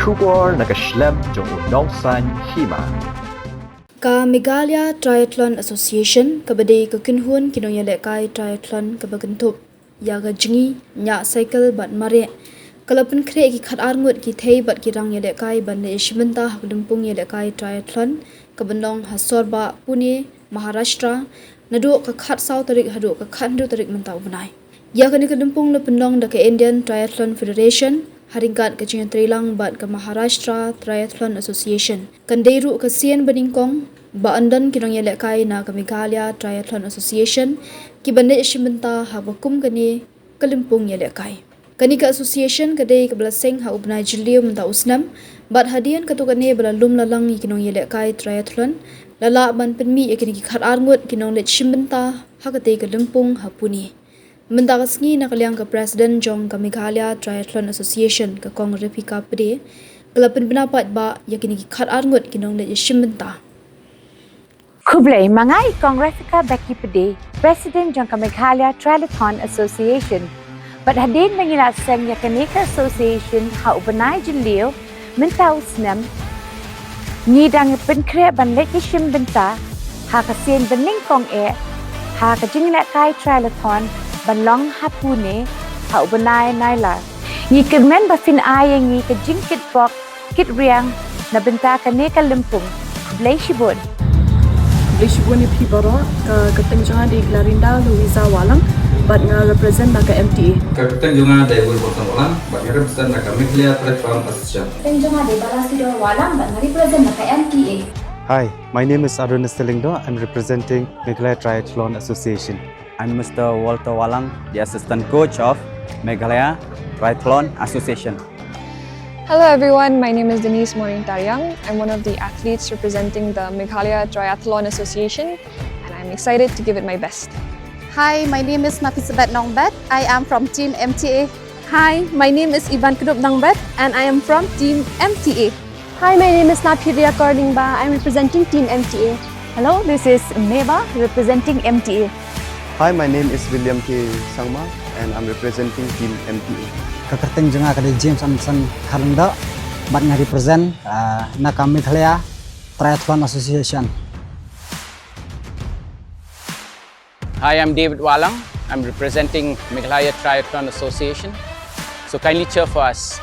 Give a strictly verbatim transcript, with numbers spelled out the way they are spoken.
Khubor na ka shlem jong u nongsaiñ hima. Ka Meghalaya Triathlon Association, kaba dei ka kynhun ki nongïalehkai triathlon kaba kynthup ïa ka jngi, ñiah cycle bad mareh, ka la pynkhreh ki khatar ngut ki thei bad ki rang ïalehkai ban leit shim bynta ha ka lympung ïalehkai triathlon kaban long ha Sorbah, Pune, Maharashtra, naduh ka khatsaw tarik haduh ka khathynriew tarik mynta u bnai. Ïa kane ka lympung la pynlong da ka Indian Triathlon Federation ha ryngkat ka jingïatreilang bad ka Maharashtra Triathlon Association. Kan dei ruh ka sien banyngkong ba yn don ki nongïalehkai na ka Meghalaya Triathlon Association kiban leit shim bynta ha kaba kum kane ka lympung ïalehkai. Kane ka association ka dei kaba la seng ha u bnai Jylliew mynta u snem, bad hadien katto katne ba la lum la lang ïa ki nongïalehkai triathlon, la lah ban pynmih ïa kine ki khatar ngut ki nongleit shim bynta ha katei ka lympung ha Pune. Mynta ka sngi, na ka liang ka President jong ka Meghalaya Triathlon Association, ka Kong Refika Pde, ka la pynbna paidbah ïa kine ki khatar ngut ki nongleit shim bynta. Khublei, ma nga i Kong Refika Becky Pde, President jong ka Meghalaya Triathlon Association. Bad hadien ba ngi la seng ïa kane ka association ha u bnai Jylliew mynta u snem, ngi dang pynkhreh ban leit ïa shim bynta ha ka sien banyngkong eh ha ka jingïalehkai triathlon ban long ha Pune ha u bnai Nailar. Ngi kyrmen ba phin ai ïa ngi ka jingkitbok kitriang na bynta kane ka lympung. Khublei shibun. Khublei shibun ïa phi baroh. Ka kyrteng jong nga dei Clarinda Louisa Walang, bad nga represent na ka M T A. Ka kyrteng jong nga dei Wilberforce Walang, bad nga represent na ka Meghalaya Triathlon Association. Kyrteng jong nga dei Balasidor Walang, bad nga represent na ka M T A. Hi, my name is Adonis Telindo. I'm representing Meghalaya Triathlon Association. I'm Mister Walter Walang, the assistant coach of Meghalaya Triathlon Association. Hello everyone, my name is Denise Maureen Tariang. I'm one of the athletes representing the Meghalaya Triathlon Association, and I'm excited to give it my best. Hi, my name is Nafisabet Nongbet. I am from Team M T A. Hi, my name is Iban Kdup Nongbet, and I am from Team M T A. Hi, my name is Naphiria Kordingba. I'm representing Team M T A. Hello, this is Meba representing M T A. Hi, my name is William K Sangma and I'm representing Team M T A. Ka kyrteng jong nga ka dei James Anson Kharlyngdoh, bad nga represent, ah, na ka Meghalaya Triathlon Association. Hi, I'm David Walang. I'm representing Meghalaya Triathlon Association. So kindly cheer for us.